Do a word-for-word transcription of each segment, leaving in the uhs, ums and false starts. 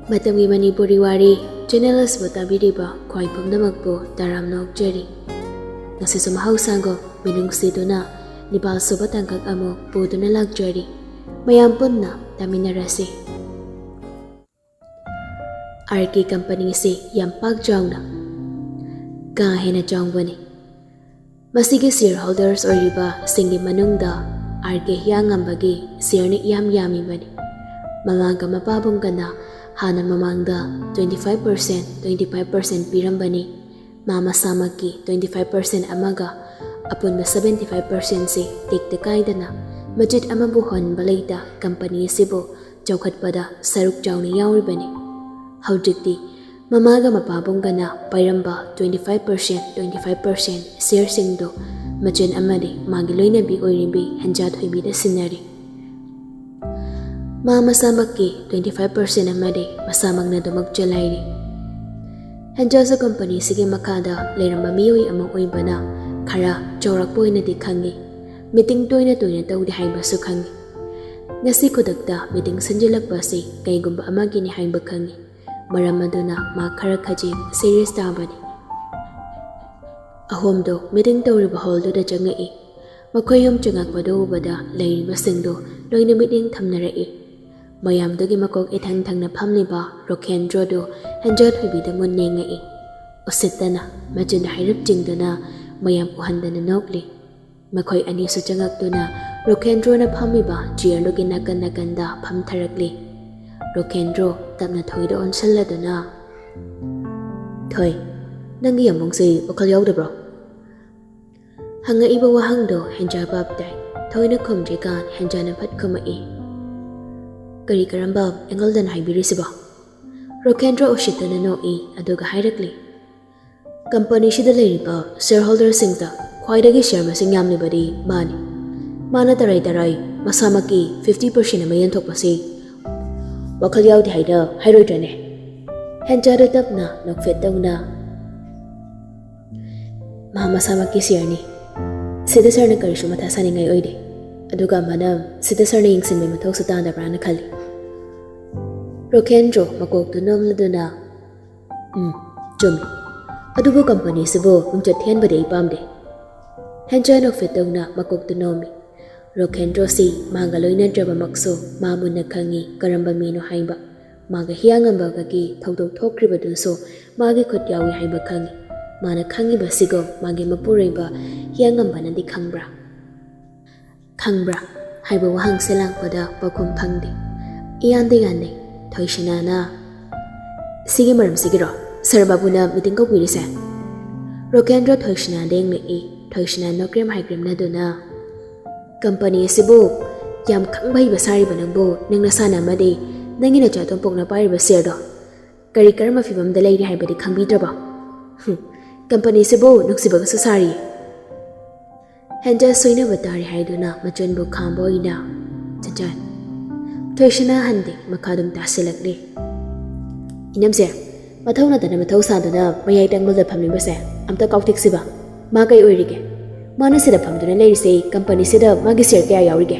ꯃꯇꯝꯒꯤ ꯃꯅꯤꯄꯨꯔꯤ ꯋꯥꯔꯤ ꯆꯦꯅꯦꯜ ꯑꯁꯤꯕꯨ ꯇꯥꯕꯤꯔꯤꯕ ꯈ꯭ꯋꯥꯏ ꯄꯨꯝꯅꯃꯛꯄꯨ ꯇꯔꯥꯝꯅ ꯑꯣꯛꯆꯔꯤ꯫ ꯉꯁꯤꯁꯨ ꯃꯍꯧꯁꯥꯒꯨꯝ ꯃꯤꯅꯨꯡꯁꯤꯗꯨꯅ ꯅꯤꯄꯥꯜ ꯁꯨꯕ ꯇꯥꯡꯀꯛ ꯑꯃꯨꯛ ꯄꯨꯗꯨꯅ ꯂꯥꯛꯆꯔꯤ꯫ ꯃꯌꯥꯝ ꯄꯨꯟꯅ ꯇꯥꯃꯤꯟꯅꯔꯁꯤ꯫ ꯑꯥꯔ ꯀꯦ ꯀꯝꯄꯅꯤꯁꯤ ꯌꯥꯝ ꯄꯥꯛ ꯆꯥꯎꯅ, ꯀꯥ ꯍꯦꯟꯅ ꯆꯥꯎꯕꯅꯤ꯫ ꯃꯁꯤꯒꯤ ꯁꯤꯌꯔ ꯍꯣꯜꯗꯔꯁ ꯑꯣꯏꯔꯤꯕꯁꯤꯡꯒꯤ ꯃꯅꯨꯡꯗ ꯑꯥꯔ ꯀꯦ ꯍꯤꯌꯥꯡꯉꯝꯕꯒꯤ ꯁꯤꯌꯔꯅ ꯏꯌꯥꯝ ꯌꯥꯝꯃꯤꯕꯅꯤ꯫ ꯃꯃꯥꯒ ꯃꯄꯥꯕꯨꯡꯒꯅ ꯍꯥꯟꯅ ꯃꯃꯥꯡꯗ twenty five percent, twenty five percent ꯄꯤꯔꯝꯕꯅꯤ꯫ ꯃꯥ ꯃꯁꯥꯃꯛꯀꯤ twenty five percent ꯑꯃꯒ ꯑꯄꯨꯟꯕ seventy five percentꯁꯤ ꯇꯦꯛꯇ ꯀꯥꯏꯗꯅ ꯃꯆꯦꯠ ꯑꯃꯕꯨ ꯍꯣꯟꯕ ꯂꯩꯇ ꯀꯝꯄꯅꯤ ꯑꯁꯤꯕꯨ ꯆꯥꯎꯈꯠꯄꯗ ꯁꯔꯨꯛ ꯆꯥꯎꯅ ꯌꯥꯎꯔꯤꯕꯅꯤ꯫ ꯍꯧꯖꯤꯛꯇꯤ ꯃꯃꯥꯒ ꯃꯄꯥꯕꯨꯡꯒꯅ ꯄꯥꯏꯔꯝꯕ twenty five percent, twenty five percent ꯁꯤꯌꯔꯁꯤꯡꯗꯨ ꯃꯆꯦꯠ ꯑꯃꯗꯤ ꯃꯥꯒꯤ ꯂꯣꯏꯅꯕꯤ ꯑꯣꯏꯔꯤꯕꯤ ꯍꯦꯟꯖꯥ ꯊꯣꯏꯕꯤꯗ ꯁꯤꯟꯅꯔꯦ꯫ ꯃꯥ ꯃꯁꯥꯃꯛꯀꯤ twenty five percent ꯑꯃꯗꯤ ꯃꯁꯥꯃꯛꯅ ꯑꯗꯨꯃꯛ ꯆꯂꯥꯏꯔꯤ꯫ ꯍꯦꯟꯖꯥꯁꯨ ꯀꯝꯄꯅꯤꯁꯤꯒꯤ ꯃꯈꯥꯗ ꯂꯩꯔꯝꯕ ꯃꯤꯑꯣꯏ ꯑꯃ ꯑꯣꯏꯕꯅ ꯈꯔ ꯆꯥꯎꯔꯥꯛꯄ ꯑꯣꯏꯅꯗꯤ ꯈꯪꯏ꯫ ꯃꯤꯇꯤꯡ ꯇꯣꯏꯅ ꯇꯣꯏꯅ ꯇꯧꯗꯦ ꯍꯥꯏꯕꯁꯨ ꯈꯪꯏ꯫ ꯉꯁꯤ ꯈꯨꯗꯛꯇ ꯃꯤꯇꯤꯡ ꯁꯤꯟꯖꯤꯜꯂꯛꯄ ꯑꯁꯤ ꯀꯩꯒꯨꯝꯕ ꯑꯃꯒꯤꯅꯤ ꯍꯥꯏꯕ ꯈꯪꯏ꯫ ꯃꯔꯝ ꯑꯗꯨꯅ ꯃꯥ ꯈꯔ ꯈꯖꯤꯛ ꯁꯤꯔꯤꯌꯁ ꯇꯥꯕꯅꯤ꯫ ꯑꯍꯨꯝꯗꯨ ꯃꯤꯇꯤꯡ ꯇꯧꯔꯤꯕ ꯍꯣꯜꯗꯨꯗ ꯆꯪꯉꯛꯏ꯫ ꯃꯈꯣꯏ ꯑꯍꯨꯝ ꯆꯪꯉꯛꯄꯗꯨ ꯎꯕꯗ ꯂꯩꯔꯤꯕꯁꯤꯡꯗꯨ ꯂꯣꯏꯅ ꯃꯤꯠꯌꯦꯡ ꯊꯝꯅꯔꯛꯏ꯫ ꯃꯌꯥꯝꯗꯨꯒꯤ ꯃꯀꯣꯛ ꯏꯊꯪ ꯊꯪꯅ ꯐꯝꯂꯤꯕ ꯔꯣꯈꯦꯟꯗ꯭ꯔꯣꯗꯨ ꯍꯦꯟꯖꯥ ꯊꯣꯏꯕꯤꯗ ꯃꯨꯟꯅ ꯌꯦꯡꯉꯛꯏ꯫ ꯎꯁꯤꯠꯇꯅ ꯃꯆꯤꯟ ꯍꯥꯏꯔꯞ ꯆꯤꯡꯗꯨꯅ ꯃꯌꯥꯝ ꯎꯍꯟꯗꯅ ꯅꯣꯛꯂꯤ꯫ ꯃꯈꯣꯏ ꯑꯅꯤꯁꯨ ꯆꯪꯉꯛꯇꯨꯅ ꯔꯣꯈꯦꯟꯗ꯭ꯔꯣꯅ ꯐꯝꯃꯤꯕ ꯆꯤꯌꯔꯗꯨꯒꯤ ꯅꯥꯀꯟ ꯅꯥꯀꯟꯗ ꯐꯝꯊꯔꯛꯂꯤ꯫ ꯔꯣꯈꯦꯟꯗ꯭ꯔꯣ ꯇꯞꯅ ꯊꯣꯏꯗ ꯑꯣꯟꯁꯤꯜꯂꯗꯨꯅ, "ꯊꯣꯏ, ꯅꯪꯒꯤ ꯌꯥꯝꯕꯨꯡꯁꯤ ꯋꯥꯈꯜ ꯌꯥꯎꯗꯕ꯭ꯔꯣ?" ꯍꯪꯉꯛꯏꯕ ꯋꯥꯍꯪꯗꯣ ꯍꯦꯟꯖꯥ ꯚꯥꯞ ꯇꯥꯏ꯫ ꯊꯣꯏꯅ ꯈꯨꯝꯗ꯭ꯔꯤꯀꯥꯟ ꯍꯦꯟꯖꯥꯅ ꯐꯠ ꯈꯨꯝꯃꯛꯏ, "ꯀꯔꯤ ꯀꯔꯝꯕ ꯑꯦꯡꯒꯜꯗꯅ ꯍꯥꯏꯕꯤꯔꯤꯁꯤꯕꯣ?" ꯔꯣꯈꯦꯟꯗ꯭ꯔꯣ ꯎꯁꯤꯠꯇꯅ ꯅꯣꯛꯏ, ꯑꯗꯨꯒ ꯍꯥꯏꯔꯛꯂꯤ, "ꯀꯝꯄꯅꯤꯁꯤꯗ ꯂꯩꯔꯤꯕ ꯁꯤꯌꯔ ꯍꯣꯜꯗꯔꯁꯤꯡꯗ ꯈ꯭ꯋꯥꯏꯗꯒꯤ ꯁꯤꯌꯔ ꯃꯁꯤꯡ ꯌꯥꯝꯂꯤꯕꯗꯤ ꯃꯥꯅꯤ꯫ ꯃꯥꯅ ꯇꯔꯥꯏ ꯇꯔꯥꯏ ꯃꯁꯥꯃꯛꯀꯤ fifty percent ꯑꯃ ꯌꯦꯟꯊꯣꯛꯄꯁꯤ ꯋꯥꯈꯜ ꯌꯥꯎꯗꯦ ꯍꯥꯏꯅ ꯍꯥꯏꯔꯣꯏꯗ꯭ꯔꯅꯦ?" ꯍꯦꯟꯖꯥꯗꯨ ꯇꯞꯅ ꯅꯣꯛꯐꯦꯠ ꯇꯧꯅ, "ꯃꯥ ꯃꯁꯥꯃꯛꯀꯤ ꯁꯤꯌꯔꯅꯤ꯫ ꯁꯤꯗ ꯁꯥꯔꯅ ꯀꯔꯤꯁꯨ ꯃꯊꯥ ꯁꯥꯅꯤꯡꯉꯥꯏ ꯑꯣꯏꯗꯦ꯫ ꯑꯗꯨꯒ ꯑꯃꯅ ꯁꯤꯗ ꯁꯥꯔꯅ ꯌꯦꯡꯁꯤꯟꯕꯒꯤ ꯃꯊꯧꯁꯨ ꯇꯥꯗꯕ꯭ꯔꯥꯅ ꯈꯜꯂꯤ꯫" ꯔꯣꯀꯦꯟꯗ꯭ꯔꯣ ꯃꯀꯣꯛꯇꯨ ꯅꯣꯝꯂꯗꯨꯅ, "ꯎꯝ, ꯆꯨꯝꯃꯤ꯫ ꯑꯗꯨꯕꯨ ꯀꯝꯄꯅꯤꯁꯤꯕꯨ ꯃꯤꯡꯆꯠ ꯊꯤꯍꯟꯕꯗꯤ ꯑꯩ ꯄꯥꯝꯗꯦ꯫" ꯍꯦꯟꯆꯥꯏ ꯅꯣꯛꯐꯦꯠ ꯇꯧꯅ ꯃꯀꯣꯛꯇꯨ ꯅꯣꯝꯃꯤ꯫ ꯔꯣꯀꯦꯟꯗ꯭ꯔꯣꯁꯤ ꯃꯥꯒ ꯂꯣꯏꯅꯗ꯭ꯔꯕꯃꯛꯁꯨ ꯃꯥ ꯃꯨꯟꯅ ꯈꯪꯉꯤ ꯀꯔꯝꯕ ꯃꯤꯅꯣ ꯍꯥꯏꯕ꯫ ꯃꯥꯒ ꯍꯤꯌꯥꯡꯉꯝꯕꯒꯒꯤ ꯊꯧꯗꯣꯛ ꯊꯣꯛꯈ꯭ꯔꯤꯕꯗꯨꯁꯨ ꯃꯥꯒꯤ ꯈꯨꯠ ꯌꯥꯎꯏ ꯍꯥꯏꯕ ꯈꯪꯉꯤ꯫ ꯃꯥꯅ ꯈꯪꯉꯤꯕꯁꯤꯒ ꯃꯥꯒꯤ ꯃꯄꯨꯔꯣꯏꯕ ꯍꯤꯌꯥꯡꯉꯝꯕꯅꯗꯤ ꯈꯪꯕ꯭ꯔꯥ? "ꯈꯪꯕ꯭ꯔꯥ?" ꯍꯥꯏꯕ ꯋꯥꯍꯪꯁꯦ ꯂꯥꯛꯄꯗ ꯄꯥꯎꯈꯨꯝ ꯐꯪꯗꯦ꯫ ꯏꯌꯥꯟꯗ ꯌꯥꯅꯩ꯫ ꯊꯣꯏꯁꯅꯥꯅ, "ꯁꯤꯒꯤ ꯃꯔꯝꯁꯤꯒꯤꯔꯣ ꯁꯔ ꯕꯥꯕꯨꯅ ꯃꯤꯇꯤꯡ ꯀꯧꯕꯤꯔꯤꯁꯦ?" ꯔꯣꯀꯦꯟꯗ꯭ꯔꯣ ꯊꯣꯏꯁꯅꯥꯗ ꯌꯦꯡꯂꯛꯏ꯫ ꯊꯣꯏꯁꯅꯥ ꯅꯣꯀ꯭ꯔꯦꯝ ꯍꯥꯏꯀ꯭ꯔꯦꯝꯅꯗꯨꯅ, "ꯀꯝꯄꯅꯤ ꯑꯁꯤꯕꯨ ꯌꯥꯝ ꯈꯪꯕ ꯍꯩꯕ ꯁꯥꯔꯤꯕ ꯅꯪꯕꯨ, ꯅꯪ ꯅꯁꯥꯅ ꯑꯃꯗꯤ ꯅꯪꯒꯤ ꯅꯆꯥ ꯇꯣꯝꯄꯣꯛꯅ ꯄꯥꯏꯔꯤꯕ ꯁꯤꯌꯔꯗꯣ ꯀꯔꯤ ꯀꯔꯝꯕ ꯐꯤꯕꯝꯗ ꯂꯩꯔꯤ ꯍꯥꯏꯕꯗꯤ ꯈꯪꯕꯤꯗ꯭ꯔꯕꯣ? ꯍꯨꯝ, ꯀꯝꯄꯅꯤꯁꯤꯕꯨ ꯅꯨꯡꯁꯤꯕꯒꯁꯨ ꯁꯥꯔꯤ꯫" ꯍꯦꯟꯖꯥ ꯁꯣꯏꯅꯕ ꯇꯥꯔꯦ ꯍꯥꯏꯗꯨꯅ ꯃꯆꯟꯕꯨ ꯈꯥꯝꯕ ꯑꯣꯏꯅ, "ꯆꯟꯆꯟ꯫" ꯊꯣꯏꯁꯅꯥ ꯍꯟꯗꯦ, ꯃꯈꯥ ꯑꯗꯨꯝ ꯇꯥꯁꯤꯜꯂꯛꯂꯤ꯫ "ꯏꯅꯝꯁꯦ, ꯃꯊꯧ ꯅꯠꯇꯅ ꯃꯊꯧ ꯁꯥꯗꯨꯅ ꯃꯌꯥꯏ ꯇꯪꯕꯗ ꯐꯝꯂꯤꯕꯁꯦ ꯑꯝꯇ ꯀꯥꯎꯊꯤꯛꯁꯤꯕ꯫ ꯃꯥ ꯀꯩ ꯑꯣꯏꯔꯤꯒꯦ? ꯃꯥꯅ ꯁꯤꯗ ꯐꯝꯗꯨꯅ ꯂꯩꯔꯤꯁꯦ ꯀꯝꯄꯅꯤꯁꯤꯗ ꯃꯥꯒꯤ ꯁꯤꯌꯔ ꯀꯌꯥ ꯌꯥꯎꯔꯤꯒꯦ?"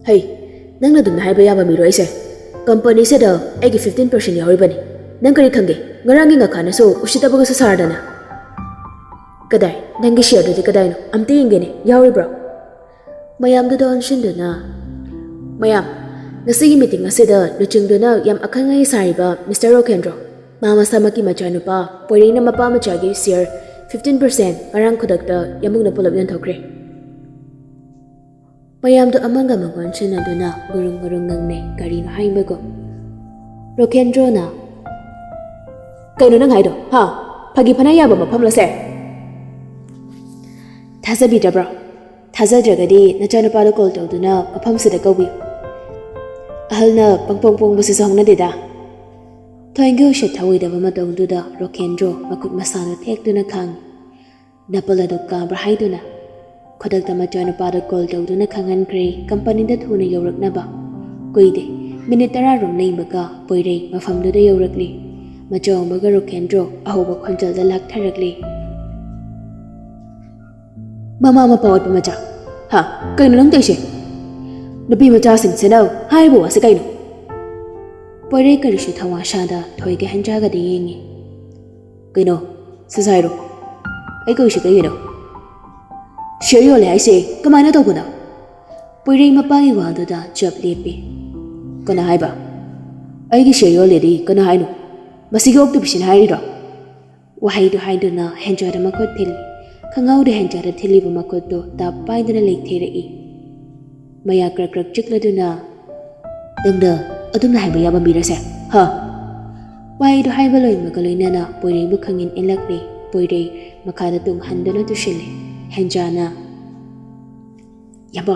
"ꯍꯩ, ꯅꯪꯅ ꯑꯗꯨꯝꯅ ꯍꯥꯏꯕ ꯌꯥꯕ ꯃꯤꯔꯣ ꯑꯩꯁꯦ? ꯀꯝꯄꯅꯤꯁꯤꯗ ꯑꯩꯒꯤ fifteen percent ꯌꯥꯎꯔꯤꯕꯅꯤ꯫ ꯅꯪ ꯀꯔꯤ ꯈꯪꯒꯦ? ꯉꯔꯥꯡꯒꯤ ꯉꯥꯈꯥꯅꯁꯨ ꯎꯁꯤꯠꯇꯕꯒꯁꯨ ꯁꯥꯔꯗꯅ꯫" "ꯀꯗꯥꯏ? ꯅꯪꯒꯤ ꯁꯤꯌꯔꯗꯨꯗꯤ ꯀꯗꯥꯏꯅꯣ? ꯑꯝꯇ ꯌꯦꯡꯒꯦꯅꯦ, ꯌꯥꯎꯔꯤꯕ꯭ꯔꯣ?" ꯃꯌꯥꯝꯗꯨꯗ ꯑꯣꯟꯁꯤꯟꯗꯨꯅ, "ꯃꯌꯥꯝ, ꯉꯁꯤꯒꯤ ꯃꯤꯇꯤꯡ ꯑꯁꯤꯗ ꯂꯨꯆꯤꯡꯗꯨꯅ ꯌꯥꯝ ꯑꯈꯪ ꯑꯍꯩ ꯁꯥꯔꯤꯕ ꯃꯤꯁꯇꯔ ꯔꯣꯀꯦꯟꯗ꯭ꯔꯣ, ꯃꯥ ꯃꯁꯥꯃꯛꯀꯤ ꯃꯆꯥꯅꯨꯄꯥ ꯄꯣꯏꯔꯩꯅ ꯃꯄꯥ ꯃꯆꯥꯒꯤ ꯁꯤꯌꯔ fifteen percent ꯉꯔꯥꯡ ꯈꯨꯗꯛꯇ ꯌꯥꯝꯕꯨꯡꯅ ꯄꯨꯂꯞ ꯌꯣꯟꯊꯣꯛꯈ꯭ꯔꯦ꯫" ꯃꯌꯥꯝꯗꯣ ꯑꯃꯒ ꯑꯃꯒ ꯑꯣꯟꯁꯤꯟꯅꯗꯨꯅ ꯒꯨꯔꯨꯡ ꯒꯨꯔꯨꯡ ꯉꯪꯅꯩ, ꯀꯔꯤꯅꯣ ꯍꯥꯏꯕꯒꯨꯝ꯫ ꯔꯣꯀꯦꯟꯗ꯭ꯔꯣꯅ, "ꯀꯩꯅꯣ ꯅꯪ ꯍꯥꯏꯗꯣ, ꯍꯥ? ꯐꯥꯒꯤ ꯐꯅ ꯌꯥꯕ ꯃꯐꯝꯂꯣ ꯁꯦ?" "ꯊꯥꯖꯕꯤꯗ꯭ꯔꯕ꯭ꯔꯣ? ꯊꯥꯖꯗ꯭ꯔꯒꯗꯤ ꯅꯆꯥꯅꯨꯄꯥꯗ ꯀꯣꯜ ꯇꯧꯗꯨꯅ ꯃꯐꯝꯁꯤꯗ ꯀꯧꯕꯤꯌꯨ꯫ ꯑꯍꯜꯅ ꯄꯪꯄꯣꯡ ꯄꯣꯡꯕꯁꯤꯁꯨ ꯍꯧꯅꯗꯦꯗ꯫" ꯊꯣꯏꯒꯤ ꯎꯁꯤꯠ ꯊꯧꯑꯣꯏꯗꯕ ꯃꯇꯧꯗꯨꯗ ꯔꯣꯀꯦꯟꯗ꯭ꯔꯣ ꯃꯈꯨꯠ ꯃꯁꯥꯗꯣ ꯊꯦꯛꯇꯨꯅ ꯈꯥꯡꯉꯤ꯫ ꯅꯥꯄꯜ ꯑꯗꯨ ꯀꯥꯕ꯭ꯔꯥ ꯍꯥꯏꯗꯨꯅ ꯈꯨꯗꯛꯇ ꯃꯆꯥꯅꯨꯄꯥꯗ ꯀꯣꯜ ꯇꯧꯗꯨꯅ ꯈꯪꯍꯟꯈ꯭ꯔꯦ ꯀꯝꯄꯅꯤꯗ ꯊꯨꯅ ꯌꯧꯔꯛꯅꯕ꯫ ꯀꯨꯏꯗꯦ, ꯃꯤꯅꯤꯠ ꯇꯔꯥꯔꯣꯝ ꯂꯩꯕꯒ ꯄꯣꯏꯔꯩ ꯃꯐꯝꯗꯨꯗ ꯌꯧꯔꯛꯂꯤ꯫ ꯃꯆꯥ ꯑꯃꯒ ꯔꯣꯀꯦꯟꯗ꯭ꯔꯣ ꯑꯍꯧꯕ ꯈꯣꯟꯖꯦꯜꯗ ꯂꯥꯛꯊꯔꯛꯂꯤ꯫ "ꯃꯃꯥ ꯃꯄꯥ ꯑꯣꯠꯄ ꯃꯆꯥ꯫ ꯍꯥ? ꯀꯩꯅꯣ ꯅꯪ ꯇꯧꯏꯁꯦ? ꯅꯨꯄꯤ ꯃꯆꯥꯁꯤꯡꯁꯤꯅ ꯍꯥꯏꯔꯤꯕ ꯋꯥꯁꯦ ꯀꯩꯅꯣ? ꯄꯣꯏꯔꯩ ꯀꯔꯤꯁꯨ ꯊꯧꯋꯥ ꯁꯥꯗ ꯊꯣꯏꯒ ꯍꯦꯟꯖꯥꯒꯗ ꯌꯦꯡꯉꯤ꯫ "ꯀꯩꯅꯣ? ꯁꯠ ꯁꯠ ꯍꯥꯏꯔꯣ꯫ ꯑꯩ ꯀꯧꯏꯁꯦ ꯀꯩꯒꯤꯅꯣ? ꯁꯤꯌꯔ ꯌꯣꯜꯂꯦ ꯍꯥꯏꯁꯦ ꯀꯃꯥꯏꯅ ꯇꯧꯕꯅꯣ?" ꯄꯣꯏꯔꯩ ꯃꯄꯥꯒꯤ ꯋꯥꯗꯨꯗ ꯆꯞ ꯂꯦꯞꯄꯤ꯫ "ꯀꯅꯥ ꯍꯥꯏꯕ? ꯑꯩꯒꯤ ꯁꯤꯌꯔ ꯌꯣꯜꯂꯦꯗꯤ ꯀꯅꯥ ꯍꯥꯏꯅꯣ? ꯃꯁꯤꯒꯤ ꯑꯣꯛꯇꯣ ꯄꯤꯁꯤꯅ ꯍꯥꯏꯔꯤꯔꯣ?" ꯋꯥꯍꯩꯗꯨ ꯍꯥꯏꯗꯨꯅ ꯍꯦꯟꯖꯥꯗ ꯃꯈꯨꯠ ꯊꯤꯜꯂꯤ꯫ ꯈꯪꯍꯧꯗ ꯍꯦꯟꯖꯥꯗ ꯊꯤꯜꯂꯤꯕ ꯃꯈꯨꯠꯇꯨ ꯇꯥꯞ ꯄꯥꯏꯗꯨꯅ ꯂꯩꯊꯦꯔꯛꯏ꯫ ꯃꯌꯥ ꯀ꯭ꯔꯛ ꯀ꯭ꯔꯛ ꯆꯤꯛꯂꯗꯨꯅ, "ꯅꯪꯅ ꯑꯗꯨꯝꯅ ꯍꯥꯏꯕ ꯌꯥꯕ ꯃꯤꯔꯁꯦ? ꯍꯥ?" ꯋꯥꯍꯩꯗꯨ ꯍꯥꯏꯕ ꯂꯣꯏꯕꯒ ꯂꯣꯏꯅꯅ ꯄꯣꯏꯔꯩꯕꯨ ꯈꯪꯏꯟ ꯏꯜꯂꯛꯂꯤ꯫ ꯄꯣꯏꯔꯩ ꯃꯈꯥꯗ ꯇꯨꯡ ꯍꯟꯗꯨꯅ ꯇꯨꯁꯤꯜꯂꯤ꯫ ꯍꯦꯟꯖꯥꯅ, "ꯌꯥꯝꯕ,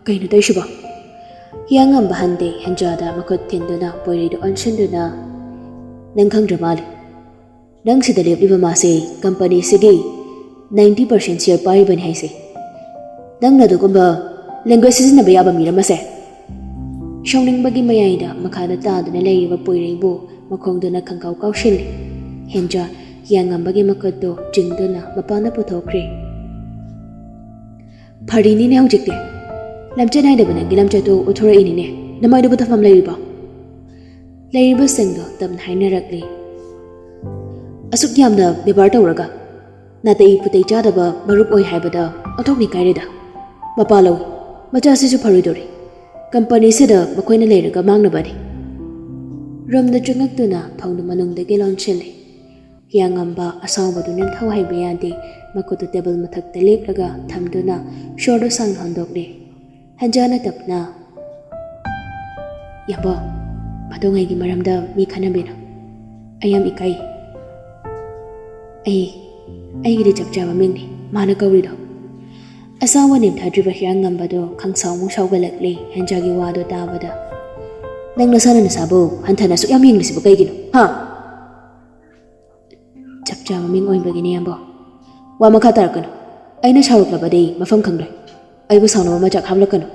ꯀꯩꯅꯣ ꯇꯧꯔꯤꯁꯤꯕꯣ?" ꯍꯤꯌꯥꯡꯉꯝꯕ ꯍꯟꯗꯦ꯫ ꯍꯦꯟꯖꯥꯗ ꯃꯈꯨꯠ ꯊꯤꯟꯗꯨꯅ ꯄꯣꯏꯔꯩꯗꯨ ꯑꯣꯟꯁꯤꯟꯗꯨꯅ, "ꯅꯪ ꯈꯪꯗ꯭ꯔ ꯃꯥꯜꯂꯦ꯫ ꯅꯪ ꯁꯤꯗ ꯂꯦꯞꯂꯤꯕ ꯃꯥꯁꯦ ꯀꯝꯄꯅꯤꯁꯤꯒꯤ ninety percent share ꯄꯥꯏꯔꯤꯕꯅꯤ ꯍꯥꯏꯁꯦ꯫ ꯅꯪꯅ ꯑꯗꯨꯒꯨꯝꯕ language ꯁꯤꯖꯤꯟꯅꯕ ꯌꯥꯕ ꯃꯤꯔ ꯃꯁꯦ?" ꯁꯥꯎꯅꯤꯡꯕꯒꯤ ꯃꯌꯥꯏꯗ ꯃꯈꯥꯗ ꯇꯥꯗꯨꯅ ꯂꯩꯔꯤꯕ ꯄꯣꯏꯔꯩꯕꯨ ꯃꯈꯣꯡꯗꯨꯅ ꯈꯪꯀꯥꯎ ꯀꯥꯎꯁꯤꯜꯂꯤ꯫ ꯍꯦꯟꯖꯥ ꯍꯤꯌꯥꯡꯉꯝꯕꯒꯤ ꯃꯈꯨꯠꯇꯨ ꯆꯤꯡꯗꯨꯅ ꯃꯄꯥꯟꯗ ꯄꯨꯊꯣꯛꯈ꯭ꯔꯦ꯫ "ꯐꯔꯤꯅꯤꯅꯦ ꯍꯧꯖꯤꯛꯇꯤ꯫ ꯂꯝꯆꯠ ꯅꯥꯏꯗꯕ ꯅꯪꯒꯤ ꯂꯝꯆꯠꯇꯨ ꯎꯠꯊꯣꯔꯛꯏꯅꯤꯅꯦ꯫ ꯅꯃꯥꯏꯗꯨꯕꯨ ꯊꯝꯐꯝ ꯂꯩꯔꯤꯕꯣ?" ꯂꯩꯔꯤꯕꯁꯤꯡꯗꯣ ꯇꯞꯅ ꯍꯥꯏꯅꯔꯛꯂꯤ꯫ "ꯑꯁꯨꯛ ꯌꯥꯝꯅ ꯕꯦꯕꯥꯔ ꯇꯧꯔꯒ ꯅꯥꯇꯩ ꯄꯨꯇꯩ ꯆꯥꯗꯕ ꯃꯔꯨꯞ ꯑꯣꯏ ꯍꯥꯏꯕꯗ ꯑꯣꯟꯊꯣꯛꯅ ꯏꯀꯥꯏꯔꯦꯗ꯫ ꯃꯄꯥ ꯂꯧꯏ꯫ ꯃꯆꯥꯁꯤꯁꯨ ꯐꯔꯣꯏꯗꯧꯔꯤ꯫ ꯀꯝꯄꯅꯤꯁꯤꯗ ꯃꯈꯣꯏꯅ ꯂꯩꯔꯒ ꯃꯥꯡꯅꯕꯅꯤ꯫" ꯔꯨꯝꯗ ꯆꯪꯉꯛꯇꯨꯅ ꯊꯣꯡꯗꯨ ꯃꯅꯨꯡꯗꯒꯤ ꯂꯣꯟꯁꯤꯜꯂꯤ꯫ ꯍꯤꯌꯥꯡꯉꯝꯕ ꯑꯁꯥꯎꯕꯗꯨ ꯅꯤꯡꯊꯧ ꯍꯩꯕ ꯌꯥꯗꯦ꯫ ꯃꯈꯨꯠꯇꯨ ꯇꯦꯕꯜ ꯃꯊꯛꯇ ꯂꯦꯞꯂꯒ ꯊꯝꯗꯨꯅ ꯁꯣꯔꯗꯨ ꯁꯥꯡꯅ ꯍꯣꯟꯗꯣꯛꯂꯦ꯫ ꯍꯟꯖꯥꯅ ꯇꯞꯅ, "ꯌꯥꯝꯕꯣ, ꯃꯇꯨꯡꯉꯩꯒꯤ ꯃꯔꯝꯗ ꯃꯤ ꯈꯟꯅꯕꯤꯅꯨ꯫ ꯑꯩ ꯌꯥꯝ ꯏꯀꯥꯏ꯫ ꯑꯩ, ꯑꯩꯒꯤꯗꯤ ꯆꯞ ꯆꯥꯕ ꯃꯤꯡꯅꯤ ꯃꯥꯅ ꯀꯧꯔꯤꯗꯣ꯫" ꯑꯁꯥꯎꯕ ꯅꯦꯝꯊꯗ꯭ꯔꯤꯕ ꯍꯤꯌꯥꯡꯉꯝꯕꯗꯣ ꯈꯪꯁꯥꯎ ꯑꯃꯨꯛ ꯁꯥꯎꯒꯠꯂꯛꯂꯦ ꯍꯦꯟꯖꯥꯒꯤ ꯋꯥꯗꯣ ꯇꯥꯕꯗ꯫ "ꯅꯪ ꯅꯁꯥꯅ ꯅꯁꯥꯕꯨ ꯍꯟꯊꯅ ꯑꯁꯨꯛ ꯌꯥꯝ ꯌꯦꯡꯂꯤꯁꯤꯕꯨ ꯀꯩꯒꯤꯅꯣ? ꯍꯥ?" "ꯆꯞ ꯆꯥꯕ ꯃꯤꯡ ꯑꯣꯏꯕꯒꯤꯅꯦ, ꯌꯥꯝꯕꯣ꯫ ꯋꯥ ꯃꯈꯥ ꯇꯥꯔꯛꯀꯅꯨ꯫ ꯑꯩꯅ ꯁꯥꯎꯔꯛꯂꯕꯗꯤ ꯃꯐꯝ ꯈꯪꯂꯣꯏ꯫ ꯑꯩꯕꯨ ꯁꯥꯎꯅꯕ ꯃꯆꯥꯛ ꯍꯥꯞꯂꯛꯀꯅꯨ꯫"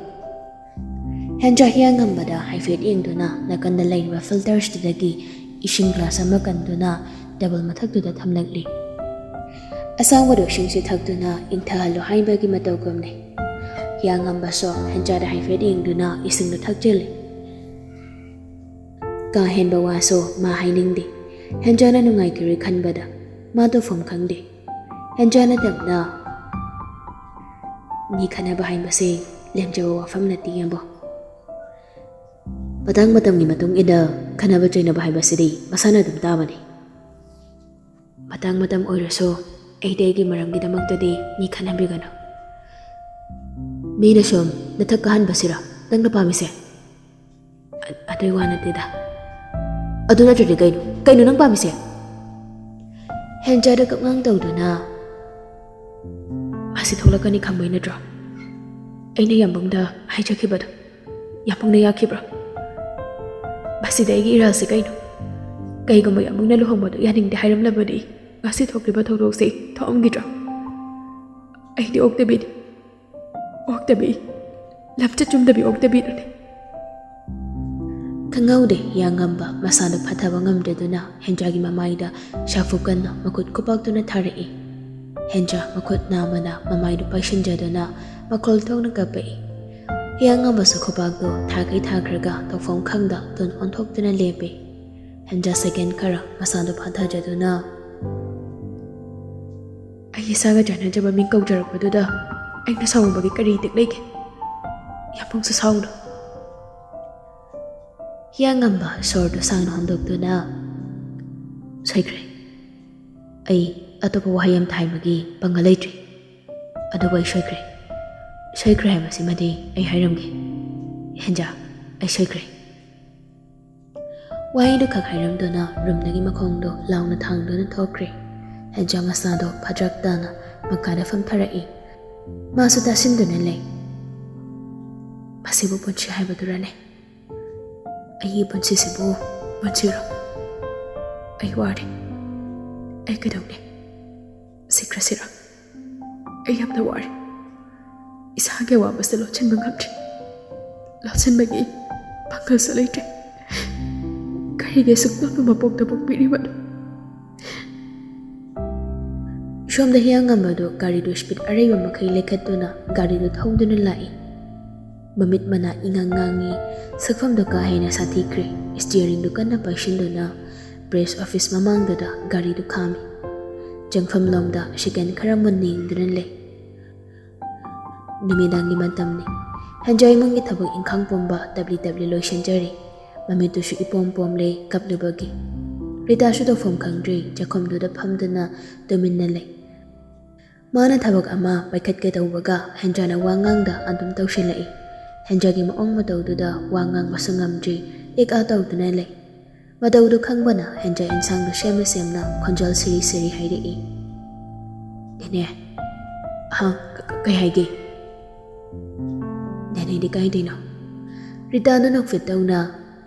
ꯍꯦꯟꯖꯥ ꯍꯤꯌꯥꯡꯉꯝꯕꯗ ꯍꯥꯏꯐꯦꯠ ꯌꯦꯡꯗꯨꯅ ꯅꯥꯀꯟꯗ ꯂꯩꯔꯤꯕ ꯐꯤꯜꯇꯔꯁꯇꯨꯗꯒꯤ ꯏꯁꯤꯡ ꯒ꯭ꯂꯥꯁ ꯑꯃ ꯀꯟꯗꯨꯅ ꯇꯦꯕꯜ ꯃꯊꯛꯇꯨꯗ ꯊꯝꯂꯛꯂꯤ꯫ ꯑꯁꯥꯎꯕꯗꯣ ꯏꯁꯤꯡꯁꯦ ꯊꯛꯇꯨꯅ ꯏꯪꯊꯍꯜꯂꯨ ꯍꯥꯏꯕꯒꯤ ꯃꯇꯧꯒꯨꯝꯅꯤ꯫ ꯍꯤꯌꯥꯡꯉꯝꯕꯁꯨ ꯍꯦꯟꯖꯥꯗ ꯍꯥꯏꯐꯦꯠ ꯌꯦꯡꯗꯨꯅ ꯏꯁꯤꯡꯗꯨ ꯊꯛꯆꯤꯜꯂꯤ꯫ ꯀꯥ ꯍꯦꯟꯕ ꯋꯥꯁꯨ ꯃꯥ ꯍꯥꯏꯅꯤꯡꯗꯦ꯫ ꯍꯦꯟꯖꯥꯅ ꯅꯨꯡꯉꯥꯏꯈꯤꯔꯣꯏ ꯈꯟꯕꯗ ꯃꯥ ꯇꯧꯐꯝ ꯈꯪꯗꯦ꯫ ꯍꯦꯟꯖꯥꯅ ꯇꯞꯅ, "ꯃꯤ ꯈꯠꯅꯕ ꯍꯥꯏꯕꯁꯤ ꯂꯦꯝꯖꯕ ꯋꯥꯐꯝ ꯅꯠꯇꯦ, ꯏꯌꯥꯝꯕ꯫ ꯃꯇꯥꯡ ꯃꯇꯝꯒꯤ ꯃꯇꯨꯡ ꯏꯟꯅ ꯈꯠꯅꯕ ꯆꯩꯅꯕ ꯍꯥꯏꯕꯁꯤꯗꯤ ꯃꯁꯥꯅ ꯑꯗꯨꯝ ꯇꯥꯕꯅꯤ꯫ ꯃꯇꯥꯡ ꯃꯇꯝ ꯑꯣꯏꯔꯁꯨ ꯑꯩꯗꯤ ꯑꯩꯒꯤ ꯃꯔꯝꯒꯤꯗꯃꯛꯇꯗꯤ ꯃꯤ ꯈꯠꯅꯕꯤꯒꯅꯨ꯫ ꯃꯤꯅ ꯁꯨꯝ ꯅꯊꯛ ꯀꯥꯍꯟꯕꯁꯤꯔ ꯅꯪꯅ ꯄꯥꯝꯃꯤꯁꯦ? ꯑ-, ꯑꯗꯨꯏ ꯋꯥ ꯅꯠꯇꯦꯗ꯫ ꯑꯗꯨ ꯅꯠꯇ꯭ꯔꯗꯤ ꯀꯩꯅꯣ? ꯀꯩꯅꯣ ꯅꯪ ꯄꯥꯝꯃꯤꯁꯦ?" ꯍꯦꯟꯖꯥꯗ ꯀꯞꯉꯥꯡ ꯇꯧꯗꯨꯅ, "ꯃꯁꯤ ꯊꯣꯛꯂꯛꯀꯅꯤ ꯈꯪꯕꯩ ꯅꯠꯇ꯭ꯔꯣ ꯑꯩꯅ ꯌꯥꯝꯕꯨꯡꯗ ꯍꯥꯏꯖꯈꯤꯕꯗꯣ? ꯌꯥꯝꯕꯨꯡꯅ ꯌꯥꯈꯤꯕ꯭ꯔꯣ? ꯃꯁꯤꯗꯤ ꯑꯩꯒꯤ ꯏꯔꯥꯜꯁꯦ ꯀꯩꯅꯣ? ꯀꯩꯒꯨꯝꯕ ꯌꯥꯝꯕꯨꯡꯅ ꯂꯨꯍꯣꯡꯕꯗꯣ ꯌꯥꯅꯤꯡꯗꯦ ꯍꯥꯏꯔꯝꯂꯕꯗꯤ ꯉꯁꯤ ꯊꯣꯛꯂꯤꯕ ꯊꯧꯗꯣꯛꯁꯦ ꯊꯣꯛꯑꯝꯈꯤꯗ꯭ꯔꯣ? ꯑꯩꯗꯤ ꯑꯣꯛꯇꯕꯤꯅꯤ꯫ ꯑꯣꯛꯇꯕꯤ꯫ ꯂꯝꯆꯠ ꯆꯨꯝꯗꯕꯤ ꯑꯣꯛꯇꯕꯤꯗꯨꯅꯤ꯫" ꯈꯪꯍꯧꯗꯦ ꯍꯤꯌꯥꯡꯉꯝꯕ ꯃꯁꯥꯗꯨ ꯐꯥꯊꯕ ꯉꯝꯗ꯭ꯔꯗꯨꯅ ꯍꯦꯟꯖꯥꯒꯤ ꯃꯃꯥꯏꯗ ꯁꯥꯐꯨ ꯀꯟꯅ ꯃꯈꯨꯠ ꯈꯨꯄꯥꯛꯇꯨꯅ ꯊꯥꯔꯛꯏ꯫ ꯍꯦꯟꯖꯥ ꯃꯈꯨꯠ ꯅꯥꯝꯃꯅ ꯃꯃꯥꯏꯗꯨ ꯄꯥꯏꯁꯤꯟꯖꯗꯨꯅ ꯃꯈꯣꯜ ꯊꯣꯛꯅ ꯀꯞꯄꯛꯏ꯫ ꯍꯤꯌꯥꯡꯉꯝꯕꯁꯨ ꯈꯨꯄꯥꯛꯇꯨ ꯊꯥꯈꯩ ꯊꯥꯈ꯭ꯔꯒ ꯇꯧꯐꯝ ꯈꯪꯗ ꯇꯨꯟ ꯑꯣꯟꯊꯣꯛꯇꯨꯅ ꯂꯦꯞꯄꯤ꯫ ꯍꯦꯟꯖꯥ ꯁꯦꯀꯦꯟ ꯈꯔ ꯃꯁꯥꯗꯨ ꯐꯥꯊꯖꯗꯨꯅ, "ꯑꯩ ꯏꯁꯥꯒ ꯆꯥꯟꯅꯖꯕ ꯃꯤꯡ ꯀꯧꯖꯔꯛꯄꯗꯨꯗ ꯑꯩꯅ ꯁꯥꯎꯔꯨꯕꯒꯤ ꯀꯔꯤ ꯏꯇꯤꯛ ꯂꯩꯒꯦ? ꯌꯥꯝꯕꯨꯡꯁꯨ ꯁꯥꯎꯅꯨ꯫" ꯍꯤꯌꯥꯡꯉꯝꯕ ꯁꯣꯔꯗꯨ ꯁꯥꯡꯅ ꯍꯣꯟꯗꯣꯛꯇꯨꯅ, "ꯁꯣꯏꯈ꯭ꯔꯦ꯫ ꯑꯩ ꯑꯇꯣꯞꯄ ꯋꯥꯍꯩ ꯑꯃꯇ ꯍꯥꯏꯕꯒꯤ ꯄꯥꯡꯒꯜ ꯂꯩꯇ꯭ꯔꯤ꯫ ꯑꯗꯨꯕꯨ ꯑꯩ ꯁꯣꯏꯈ꯭ꯔꯦ꯫ ꯁꯣꯏꯈ꯭ꯔꯦ ꯍꯥꯏꯕꯁꯤꯃꯗꯤ ꯑꯩ ꯍꯥꯏꯔꯝꯒꯦ꯫ ꯍꯦꯟꯖꯥ, ꯑꯩ ꯁꯣꯏꯈ꯭ꯔꯦ꯫" ꯋꯥꯍꯩꯗꯨ ꯈꯛ ꯍꯥꯏꯔꯝꯗꯨꯅ ꯔꯨꯝꯗꯒꯤ ꯃꯈꯣꯡꯗꯣ ꯂꯥꯎꯅ ꯊꯥꯡꯗꯨꯅ ꯊꯣꯛꯈ꯭ꯔꯦ꯫ ꯍꯦꯟꯖꯥ ꯃꯁꯥꯗꯣ ꯐꯗ꯭ꯔꯛ ꯇꯥꯅ ꯃꯈꯥꯗ ꯐꯝꯊꯔꯛꯏ꯫ ꯃꯥꯁꯨ ꯇꯥꯁꯤꯟꯗꯨꯅ ꯂꯩ꯫ ꯃꯁꯤꯕꯨ ꯄꯨꯟꯁꯤ ꯍꯥꯏꯕꯗꯨꯔꯅꯦ? ꯑꯩꯒꯤ ꯄꯨꯟꯁꯤꯁꯤꯕꯨ ꯄꯨꯟꯁꯤꯔꯣ? ꯑꯩ ꯋꯥꯔꯦ꯫ ꯑꯩ ꯀꯩꯗꯧꯅꯤ? ꯁꯤꯈ꯭ꯔꯁꯤꯔꯣ? ꯑꯩ ꯌꯥꯝꯅ ꯋꯥꯔꯦ꯫ ꯏꯁꯥꯒꯤ ꯑꯋꯥꯕꯁꯦ ꯂꯣꯠꯁꯤꯟꯕ ꯉꯝꯗ꯭ꯔꯦ꯫ ꯂꯣꯠꯁꯤꯟꯕꯒꯤ ꯄꯥꯡꯒꯜꯁꯨ ꯂꯩꯇ꯭ꯔꯦ꯫ ꯀꯔꯤꯒꯤ ꯑꯁꯨꯛ ꯅꯧꯅ ꯃꯄꯣꯛꯇ ꯄꯣꯛꯄꯤꯔꯤꯕꯅꯣ? ꯁꯣꯝꯗ ꯍꯤꯌꯥꯡꯉꯝꯕꯗꯨ ꯒꯥꯔꯤꯗꯨ ꯁ꯭ꯄꯤꯗ ꯑꯔꯩꯕ ꯃꯈꯩ ꯂꯩꯈꯠꯇꯨꯅ ꯒꯥꯔꯤꯗꯨ ꯊꯧꯗꯨꯅ ꯂꯥꯛꯏ꯫ ꯃꯃꯤꯠ ꯃꯅꯥ ꯏꯉꯥꯡ ꯉꯥꯡꯉꯤ꯫ ꯁꯛꯐꯝꯗꯣ ꯀꯥ ꯍꯦꯟꯅ ꯁꯥꯊꯤꯈ꯭ꯔꯦ꯫ ꯁ꯭ꯇꯤꯌꯔꯤꯡꯗꯨ ꯀꯟꯅ ꯄꯥꯏꯁꯤꯟꯗꯨꯅ ꯄ꯭ꯔꯦꯁ ꯑꯣꯐꯤꯁ ꯃꯃꯥꯡꯗꯨꯗ ꯒꯥꯔꯤꯗꯨ ꯈꯥꯝꯃꯤ꯫ ꯆꯪꯐꯝꯂꯣꯝꯗ ꯁꯦꯀꯦꯟ ꯈꯔ ꯃꯨꯟꯅ ꯌꯦꯡꯗꯨꯅ ꯂꯩ꯫ ꯅꯨꯃꯤꯗꯥꯡꯒꯤ ꯃꯇꯝꯅꯤ꯫ ꯍꯦꯟꯖꯥ ꯏꯃꯨꯡꯒꯤ ꯊꯕꯛ ꯏꯪꯈꯥꯡ ꯄꯨꯝꯕ ꯇꯞꯂꯤ ꯇꯞꯂꯤ ꯂꯣꯏꯁꯤꯟꯖꯔꯤ꯫ ꯃꯃꯤꯠꯇꯨꯁꯨ ꯏꯄꯣꯝ ꯄꯣꯝꯂꯦ ꯀꯞꯂꯨꯕꯒꯤ꯫ ꯔꯤꯇꯥꯁꯨ ꯇꯧꯐꯝ ꯈꯪꯗ꯭ꯔꯦ, ꯆꯥꯛꯈꯨꯝꯗꯨꯗ ꯐꯝꯗꯨꯅ ꯇꯨꯃꯤꯟꯅ ꯂꯩ꯫ ꯃꯥꯅ ꯊꯕꯛ ꯑꯃ ꯄꯥꯏꯈꯠꯀꯦ ꯇꯧꯕꯒ ꯍꯦꯟꯖꯥꯅ ꯋꯥ ꯉꯥꯡꯗ ꯑꯗꯨꯝ ꯇꯧꯁꯤꯜꯂꯛꯏ꯫ ꯍꯦꯟꯖꯥꯒꯤ ꯃꯑꯣꯡ ꯃꯇꯧꯗꯨꯗ ꯋꯥ ꯉꯥꯡꯕꯁꯨ ꯉꯝꯗ꯭ꯔꯤ, ꯏꯛ ꯑꯥ ꯇꯧꯗꯨꯅ ꯂꯩ꯫ ꯃꯇꯧꯗꯨ ꯈꯪꯕꯅ ꯍꯦꯟꯖꯥ ꯏꯟꯁꯥꯡꯗꯨ ꯁꯦꯝꯅ ꯁꯦꯝꯅ ꯈꯣꯟꯖꯦꯜ ꯁꯤꯔꯤ ꯁꯤꯔꯤ ꯍꯥꯏꯔꯛꯏ꯫ "ꯅꯦꯅꯦ, ꯍꯥ, ꯀ-, ꯀ-, ꯀꯩ ꯍꯥꯏꯒꯦ?" "ꯅꯦꯅꯦꯗꯤ ꯀꯥꯏꯗꯩꯅꯣ?" ꯔꯤꯇꯥꯗꯨ ꯅꯣꯛꯐꯦꯠ ꯇꯧꯅ,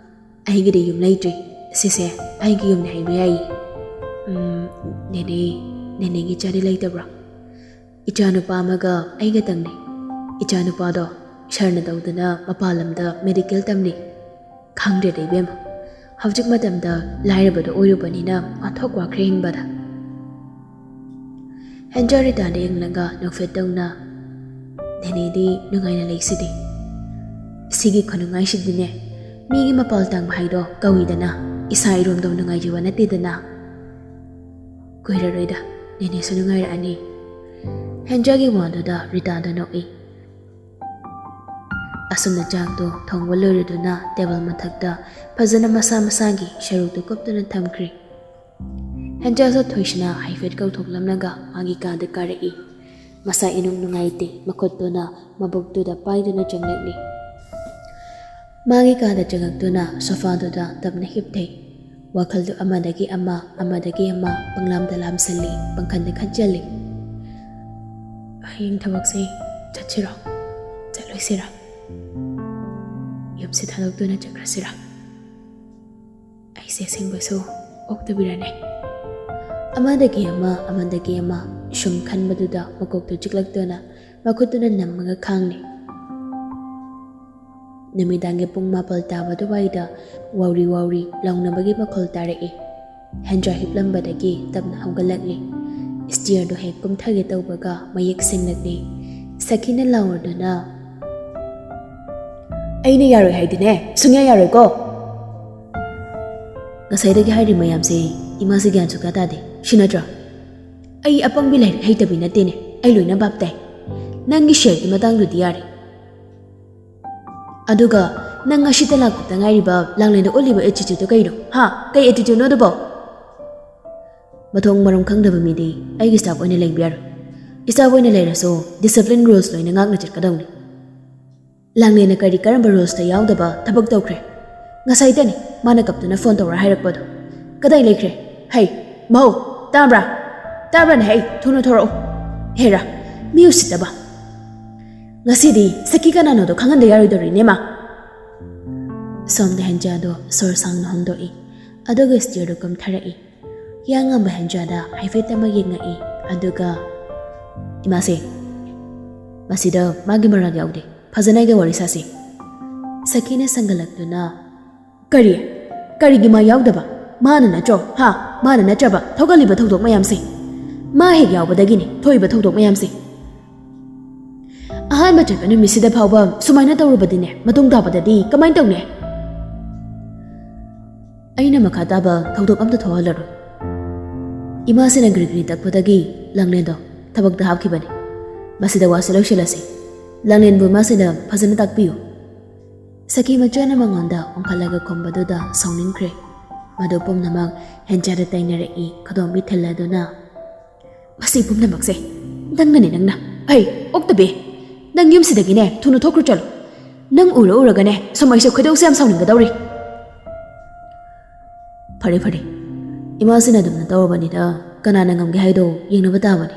"ꯑꯩꯒꯤꯗꯤ ꯌꯨꯝ ꯂꯩꯇ꯭ꯔꯤ꯫ ꯁꯤꯁꯦ ꯑꯩꯒꯤ ꯌꯨꯝꯅꯤ ꯍꯥꯏꯕ ꯌꯥꯏꯌꯦ꯫" "ꯎꯝ, ꯅꯦꯅꯦ, ꯅꯦꯅꯦꯒꯤ ꯏꯆꯥꯗꯤ ꯂꯩꯇꯕ꯭ꯔꯣ?" "ꯏꯆꯥꯅꯨꯄꯥ ꯑꯃꯒ ꯑꯩꯒꯇꯪꯅꯤ꯫ ꯏꯆꯥꯅꯨꯄꯥꯗꯣ ꯁꯔꯅ ꯇꯧꯗꯨꯅ ꯃꯄꯥꯟ ꯂꯝꯗ ꯃꯦꯗꯤꯀꯦꯜ ꯇꯝꯂꯤ꯫ ꯈꯪꯗ꯭ꯔꯦꯗ ꯏꯕꯦꯝꯃ, ꯍꯧꯖꯤꯛ ꯃꯇꯝꯗ ꯂꯥꯏꯔꯕꯗꯣ ꯑꯣꯏꯔꯨꯕꯅꯤꯅ ꯑꯣꯟꯊꯣꯛ ꯋꯥꯈ꯭ꯔꯦ ꯍꯤꯡꯕꯗ꯫" ꯍꯦꯟꯖꯥ ꯔꯤꯇꯥꯗ ꯌꯦꯡꯂꯒ ꯅꯣꯛꯐꯦꯠ ꯇꯧꯅ, "ꯅꯦꯅꯦꯗꯤ ꯅꯨꯡꯉꯥꯏꯅ ꯂꯩꯁꯤꯗꯤ꯫ ꯁꯤꯒꯤ ꯈꯨꯅꯨꯡꯉꯥꯏꯁꯤꯗꯤꯅꯦ, ꯃꯤꯒꯤ ꯃꯄꯥꯜ ꯇꯥꯡꯕ ꯍꯥꯏꯗꯣ ꯀꯧꯏꯗꯅ, ꯏꯁꯥ ꯏꯔꯣꯝꯗꯣꯝ ꯅꯨꯡꯉꯥꯏꯖꯕ ꯅꯠꯇꯦꯗꯅ꯫" "ꯀꯨꯏꯔꯔꯣꯏꯗ, ꯅꯦꯅꯦꯁꯨ ꯅꯨꯡꯉꯥꯏꯔꯛꯑꯅꯤ꯫" ꯍꯦꯟꯖꯥꯒꯤ ꯋꯥꯗꯨꯗ ꯔꯤꯇꯥꯗ ꯅꯣꯛꯏ꯫ ꯑꯁꯨꯝꯅ ꯆꯥꯛꯇꯣ ꯊꯣꯡꯕ ꯂꯣꯏꯔꯗꯨꯅ ꯇꯦꯕꯜ ꯃꯊꯛꯇ ꯐꯖꯅ ꯃꯁꯥ ꯃꯁꯥꯒꯤ ꯁꯔꯨꯛꯇꯨ ꯀꯨꯞꯇꯨꯅ ꯊꯝꯈ꯭ꯔꯦ꯫ ꯍꯦꯟꯖꯥꯁꯨ ꯊꯣꯏꯁꯅꯥ ꯍꯥꯏꯐꯦꯠ ꯀꯧꯊꯣꯛꯂꯝꯂꯒ ꯃꯥꯒꯤ ꯀꯥꯗ ꯀꯥꯔꯛꯏ꯫ ꯃꯁꯥ ꯏꯅꯨꯡ ꯅꯨꯡꯉꯥꯏꯇꯦ, ꯃꯈꯨꯠꯇꯨꯅ ꯃꯕꯨꯛꯇꯨꯗ ꯄꯥꯏꯗꯨꯅ ꯆꯪꯂꯛꯂꯤ꯫ ꯃꯥꯒꯤ ꯀꯥꯗ ꯆꯪꯉꯛꯇꯨꯅ ꯁꯣꯐꯥꯗꯨꯗ ꯇꯞꯅ ꯍꯤꯞꯊꯩ꯫ ꯋꯥꯈꯜꯗꯨ ꯑꯃꯗꯒꯤ ꯑꯃ, ꯑꯃꯗꯒꯤ ꯑꯃ ꯄꯪꯂꯥꯝꯗ ꯂꯥꯝꯁꯜꯂꯤ, ꯄꯪꯈꯟꯗ ꯈꯟꯖꯜꯂꯤ꯫ "ꯍꯌꯦꯡ ꯊꯕꯛꯁꯦ ꯆꯠꯁꯤꯔꯣ? ꯆꯠꯂꯣꯏꯁꯤꯔꯣ? ꯌꯨꯝꯁꯦ ꯊꯥꯗꯣꯛꯇꯨꯅ ꯆꯠꯈ꯭ꯔꯁꯤꯔꯣ? ꯑꯩꯁꯦ ꯑꯁꯦꯡꯕꯁꯨ ꯑꯣꯛꯇꯕꯤꯔꯅꯦ?" ꯑꯃꯗꯒꯤ ꯑꯃ, ꯑꯃꯗꯒꯤ ꯑꯃ ꯁꯨꯝ ꯈꯟꯕꯗꯨꯗ ꯃꯀꯣꯛꯇꯨ ꯆꯤꯛꯂꯛꯇꯨꯅ ꯃꯈꯨꯠꯇꯨꯅ ꯅꯝꯃꯒ ꯈꯥꯡꯂꯤ꯫ ꯅꯨꯃꯤꯗꯥꯡꯒꯤ ꯄꯨꯡ ꯃꯥꯄꯜ ꯇꯥꯕ ꯑꯗꯨꯋꯥꯏꯗ ꯋꯥꯎꯔꯤ ꯋꯥꯎꯔꯤ ꯂꯥꯎꯅꯕꯒꯤ ꯃꯈꯣꯜ ꯇꯥꯔꯛꯏ꯫ ꯍꯦꯟꯖꯥ ꯍꯤꯞꯂꯝꯕꯗꯒꯤ ꯇꯞꯅ ꯍꯧꯒꯠꯂꯛꯂꯤ꯫ ꯁ꯭ꯇꯤꯌꯔꯗꯨ ꯍꯦꯛ ꯀꯨꯝꯊꯒꯦ ꯇꯧꯕꯒ ꯃꯌꯦꯛ ꯁꯦꯡꯂꯛꯂꯤ꯫ ꯁꯈꯤꯅ ꯂꯥꯎꯔꯗꯨꯅ, ꯑꯩꯅ ꯌꯥꯔꯣꯏ ꯍꯥꯏꯗꯤꯅꯦ, ꯁꯨꯡꯌꯥ ꯌꯥꯔꯣꯏꯀꯣ꯫ ꯉꯁꯥꯏꯗꯒꯤ ꯍꯥꯏꯔꯤ ꯃꯌꯥꯝꯁꯦ ꯏꯃꯥꯁꯦ ꯒ꯭ꯌꯥꯟ ꯁꯨꯛꯇꯥ ꯇꯥꯗꯦ꯫ ꯁꯤ ꯅꯠꯇ꯭ꯔꯣ? ꯑꯩ ꯑꯄꯪꯕꯤ ꯂꯥꯏꯔꯤꯛ ꯍꯩꯇꯕꯤ ꯅꯠꯇꯦꯅꯦ, ꯑꯩ ꯂꯣꯏꯅ ꯚꯥꯞ ꯇꯥꯏ꯫ ꯅꯪꯒꯤ ꯁꯤꯌꯔꯒꯤ ꯃꯇꯥꯡꯗꯨꯗꯤ ꯌꯥꯔꯦ꯫ ꯑꯗꯨꯒ ꯅꯪ ꯉꯁꯤꯇ ꯂꯥꯛꯄꯗ ꯉꯥꯏꯔꯤꯕ ꯂꯥꯡꯂꯦꯟꯗ ꯎꯠꯂꯤꯕ attitudeꯇꯨ ꯀꯩꯅꯣ? ꯍꯥ? ꯀꯩ attitudeꯅꯣ ꯑꯗꯨꯕꯣ? ꯃꯊꯣꯡ ꯃꯔꯝ ꯈꯪꯗꯕ ꯃꯤꯗꯤ ꯑꯩꯒꯤ staff ꯑꯣꯏꯅ ꯂꯩꯕ ꯌꯥꯔꯣꯏ꯫ Staff ꯑꯣꯏꯅ ꯂꯩꯔꯁꯨ discipline rules ꯂꯣꯏꯅ ꯉꯥꯛꯅ ꯆꯠꯀꯗꯧꯅꯤ꯫ ꯂꯥꯡꯂꯦꯟꯅ ꯀꯔꯤ ꯀꯔꯝꯕ rulesꯇ ꯌꯥꯎꯗꯕ ꯊꯕꯛ ꯇꯧꯈ꯭ꯔꯦ? ꯉꯁꯥꯏꯗꯅꯤ ꯃꯥꯅ ꯀꯞꯇꯨꯅ phone ꯇꯧꯔ ꯍꯥꯏꯔꯛꯄꯗꯣ꯫ ꯀꯗꯥꯏ ꯂꯩꯈ꯭ꯔꯦ? ꯍꯩ, ꯃꯧ, ꯇꯥꯕ꯭ꯔꯥ? ꯇꯥꯕ꯭ꯔꯥꯅꯦ? ꯍꯩ, ꯊꯨꯅ ꯊꯣꯔꯛꯑꯣ꯫ ꯍꯦꯔꯥ, ꯃꯤ ꯎꯁꯤꯠꯇꯕ꯫ ꯉꯁꯤꯗꯤ ꯁꯈꯤ ꯀꯅꯥꯅꯣꯗꯣ ꯈꯪꯍꯟꯗ ꯌꯥꯔꯣꯏꯗꯧꯔꯤꯅꯦ ꯃꯥ꯫ ꯁꯣꯝꯗ ꯍꯦꯟꯖꯥꯗꯣ ꯁꯣꯔ ꯁꯥꯡꯅ ꯍꯣꯟꯗꯣꯛꯏ, ꯑꯗꯨꯒ stairꯗꯨ ꯀꯨꯝꯊꯔꯛꯏ꯫ ꯍꯤꯌꯥꯡꯉꯝꯕ ꯍꯦꯟꯖꯥꯗ ꯍꯥꯏꯐꯦꯠ ꯑꯃ ꯌꯦꯡꯉꯛꯏ, ꯑꯗꯨꯒ, "ꯏꯃꯥꯁꯦ, ꯃꯁꯤꯗ ꯃꯥꯒꯤ ꯃꯔꯥꯜ ꯌꯥꯎꯗꯦ꯫ ꯐꯖꯅ ꯑꯩꯒ ꯋꯥꯔꯤ ꯁꯥꯁꯤ꯫" ꯁꯈꯤꯅ ꯁꯪꯒꯠꯂꯛꯇꯨꯅ, "ꯀꯔꯤ? ꯀꯔꯤꯒꯤ ꯃꯥ ꯌꯥꯎꯗꯕ? ꯃꯥꯅ ꯅꯠꯇ꯭ꯔꯣ? ꯍꯥ? ꯃꯥꯅ ꯅꯠꯇ꯭ꯔꯕ ꯊꯣꯛꯍꯜꯂꯤꯕ ꯊꯧꯗꯣꯛ ꯃꯌꯥꯝꯁꯦ? ꯃꯥ ꯍꯦꯛ ꯌꯥꯎꯕꯗꯒꯤꯅꯤ ꯊꯣꯛꯏꯕ ꯊꯧꯗꯣꯛ ꯃꯌꯥꯝꯁꯦ꯫ ꯑꯍꯥꯟꯕ ꯆꯠꯄ ꯅꯨꯃꯤꯠꯁꯤꯗ ꯐꯥꯎꯕ ꯁꯨꯃꯥꯏꯅ ꯇꯧꯔꯕꯗꯤꯅꯦ, ꯃꯇꯨꯡ ꯇꯥꯕꯗꯗꯤ ꯀꯃꯥꯏꯅ ꯇꯧꯅꯤ?" ꯑꯩꯅ ꯃꯈꯥ ꯇꯥꯕ ꯊꯧꯗꯣꯛ ꯑꯝꯇ ꯊꯣꯛꯍꯜꯂꯔꯣꯏ꯫ ꯏꯃꯥꯁꯤꯅ ꯒ꯭ꯔꯤ ꯒ꯭ꯔꯤ ꯇꯛꯄꯗꯒꯤ ꯂꯥꯡꯂꯦꯟꯗꯣ ꯊꯕꯛꯇ ꯍꯥꯞꯈꯤꯕꯅꯤ꯫ ꯃꯁꯤꯗ ꯋꯥꯁꯦ ꯂꯣꯏꯁꯤꯜꯂꯁꯤ꯫ ꯂꯥꯡꯂꯦꯟꯕꯨ ꯏꯃꯥꯁꯤꯅ ꯐꯖꯅ ꯇꯥꯛꯄꯤꯌꯨ꯫ ꯁꯈꯤ ꯃꯆꯥꯅ ꯃꯉꯣꯟꯗ ꯑꯣꯟꯈꯠꯂꯒ ꯈꯨꯝꯕꯗꯨꯗ ꯁꯥꯎꯅꯤꯡꯈ꯭ꯔꯦ꯫ ꯃꯗꯨ ꯄꯨꯝꯅꯃꯛ ꯍꯦꯟꯖꯥꯗ ꯇꯥꯏꯅꯔꯛꯏ, ꯈꯨꯗꯣꯝꯕꯤ ꯊꯤꯜꯂꯗꯨꯅ, "ꯃꯁꯤ ꯄꯨꯝꯅꯃꯛꯁꯦ ꯅꯪꯅꯅꯦ, ꯅꯪꯅ꯫ ꯑꯩ ꯑꯣꯛꯇꯕꯤ, ꯅꯪ ꯌꯨꯝꯁꯤꯗꯒꯤꯅꯦ ꯊꯨꯅ ꯊꯣꯛꯈ꯭ꯔꯣ ꯆꯠꯂꯣ꯫ ꯅꯪ ꯎꯔ ꯎꯔꯒꯅꯦ ꯁꯨꯝ ꯑꯩꯁꯨ ꯈꯣꯏꯗꯧꯁꯦ ꯌꯥꯝ ꯁꯥꯎꯅꯤꯡꯒꯗꯧꯔꯤ꯫" ꯐꯔꯦ, ꯐꯔꯦ, ꯏꯃꯥꯁꯤꯅ ꯑꯗꯨꯝꯅ ꯇꯧꯔꯕꯅꯤꯗ, ꯀꯅꯥꯅ ꯉꯝꯒꯦ ꯍꯥꯏꯗꯣ ꯌꯦꯡꯅꯕ ꯇꯥꯕꯅꯤ꯫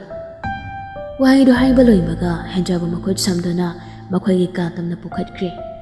ꯋꯥꯍꯩꯗꯣ ꯍꯥꯏꯕ ꯂꯣꯏꯕꯒ ꯍꯦꯟꯖꯥꯕꯨ ꯃꯈꯨꯠ ꯁꯝꯗꯨꯅ ꯃꯈꯣꯏꯒꯤ ꯀꯥ ꯇꯝꯅ ꯄꯨꯈꯠꯈ꯭ꯔꯦ꯫